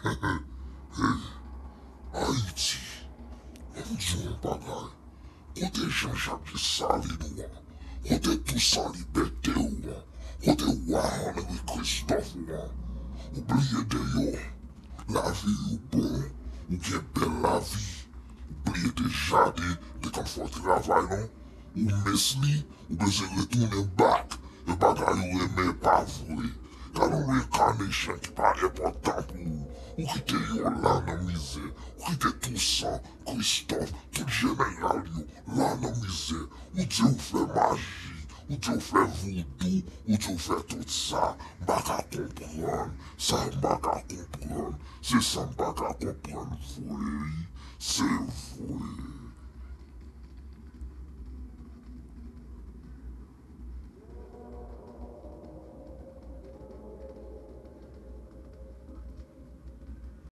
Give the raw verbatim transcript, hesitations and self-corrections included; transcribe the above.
Hey, Ayiti, ban m di w yon bagay. Kote Jean Jacques Dessalines ou an? Kote Toussaint Louverture ou an? Kote wa Henri Christophe ou an? Ou bliye de yo. Lavi ou bon, ou gen bèl lavi. Ou bliye de Jade, te konn fè w travay non. Ou mens li, ou bezwen retounen back. E bagay ou renmen pa vre. Gade yon reincarnation ki pa enpòtan pou ou. Ou kite yo la nan mizè. Ou kite Toussaint, Christophe, tout jeneral yo la nan mizè. Ou di ou fè maji, ou di ou fè voudou, ou di ou fè tout sa. M pa ka konprann. Sa m pa ka konprann. Se sa m pa ka konprann vre. Se vre.